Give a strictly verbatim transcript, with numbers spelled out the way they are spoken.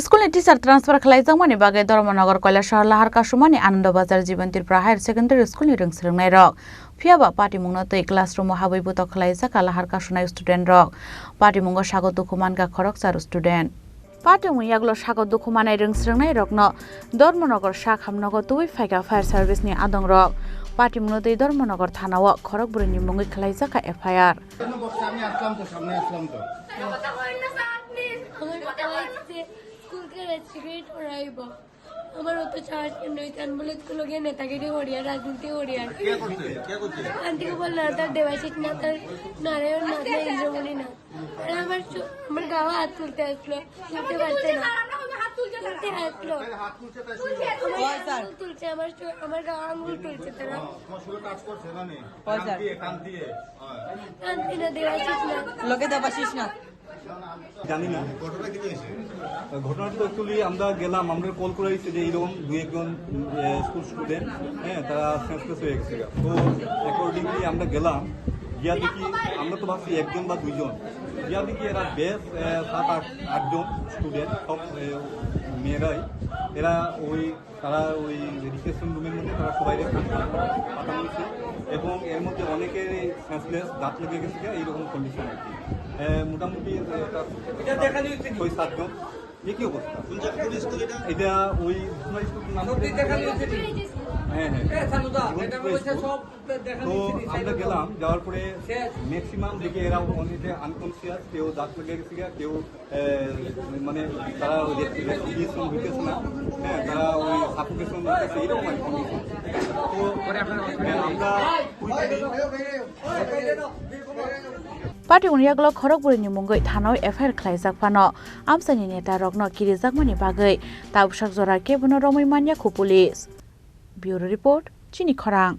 School ni teacher transfer khlaijakmani bagwi Dharmanagar Kailasahar Lahar Kasumani Anando Bazar Jiban Tripura Higher Secondary School ni rwngsrwngnairok. Phiyaba patimungno twi classroom o habwi butok khlaijak kha lahar kasunai student rok. Patimungo sago dukhu mankha khoroksa student. Patimung yagulo sago dukhu manai rwngsrwngnairokno Dharmanagar sak hamnogo tubui phaikha fire service ni adongrok. Patimungno twi Dharmanagar thanao khorok bwrwini mungwi khlaijak kha F I R. কেন বসছে? আমি আসলাম তো, সামনে আসলাম তো। আমার বাবা এসছে স্কুল থেকে সিগারেট ওরাইব। আমার অত সাহস কেন হইছে? আমি বলে স্কুলে গিয়ে নেতাগিরি করি আর রাজনীতি করি আর। কে করছে? কে করছে? আন্টিকে বললো, তার দেবাশিস না, তার নারায়ণ না, তার ইন্দ্রমণি না। আর আমার চ-, আমার গাওয়া হাত তুলতে আসলো, তুলতে পারছে না। তুলতে আসলো। আমার গাওয়া আঙুল তুলছে, আমার চ-, আমার গাওয়া আঙুল তুলছে তারা। তোমার শরীরে টাচ করছে না নি? কান দিয়ে, কান দিয়ে। কান দিয়ে না, দেবাশিস না। লগে দেবাশিস না। জানি না। ঘটনাটা তো actually আমরা গেলাম, আমরা কল করা হয়েছে যে এরকম দুই একজন, এ, স্কুল স্টুডেন্ট, হ্যাঁ, তারা সেন্সলেস হয়ে গেছে। তো অ্যাকর্ডিংলি আমরা গেলাম, গিয়া দেখি, আমরা তো ভাবছি একজন বা দুইজন, গিয়া দেখি এরা বেশ, এ, সাত আট, আটজন স্টুডেন্ট, সব, এ, মেয়েরাই। এরা ওই তারা ওই রিসেপশন রুমের মধ্যে তারা সবাই পাঠানো হয়েছে এবং এর মধ্যে অনেকের সেন্সলেস, দাঁত লেগে গেছে, এইরকম কন্ডিশন আর কি। এ, মোটামুটি, এ, তার ছয় সাতজন। এ কি অবস্থা? কোন জায়গায়, কোন স্কুল এটা? এটা ওই স্কুল নাম হ্যাঁ, হ্যাঁ। তো আমরা গেলাম, যাওয়ার পরে ম্যাক্সিমাম দেখি এরা অনেকে আনকনসিয়াস, কেউ দাঁত লেগে গেছে, কেউ এ, মানে তারা ওই যে রেসপিরেশন হইতেছে না, হ্যাঁ, তারা ওই সাফোকেশন হইতেছে, এরকম আর কি কন্ডিশন। তো, হ্যাঁ, আমরা quickly Patimung yagulo khorok bwrwini mungwi thanao F I R khlaijak phano amchaini neta rokno kirijakmani bagwi tabuksak jora kebono romwi manya khu police. Bureau Report, Chini Khorang.